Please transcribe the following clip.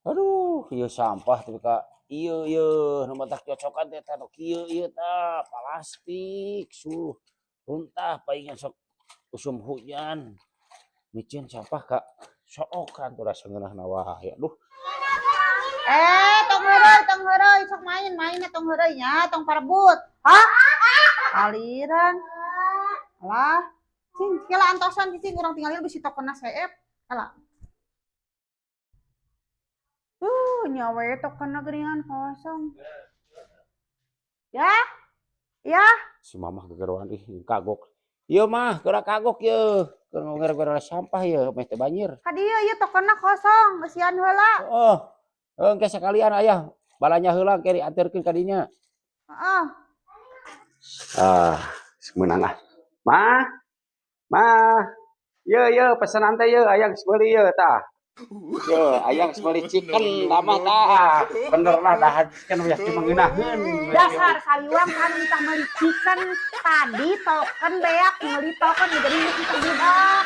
Aduh, ieu sampah tapi ka ieu ieu nu matak cocokan teh tah nu kieu ieu tah plastik suh runtah paingan sok usum hujan micin sampah ka sookan tuh rasa ngeunahna wae, aduh. Eh, tong heureuy, sok main, main tong heureuy nya, tong parebut. Hah? Aliran. Alah. Cing, kela antosan cicing urang tinggalin bisi tokenna seep. Alah. Nyawa tokenna geuningan kosong. Ya? Ya? Si mamah gegeroan ih kagok. Ieu mah geura kagok ieu. Keur gara-gara sampah ieu meh teh banjir. Ka dieu ieu tokenna kosong, eusian heula. Oh. Engke sakalian ayah balanja heula engke dianterkeun ka dinya. Heeh. Ah, meunang ah. Mah. Mah. Ye ye pesanan teh ye aya geus meuli ye tah. Ye aya geus meuli chicken tah mah tah. Bener lah dahar chicken yakin mangeunaheun. Dasar saliwang kan minta meuli chicken tadi token beak meuli token jadi kita budak.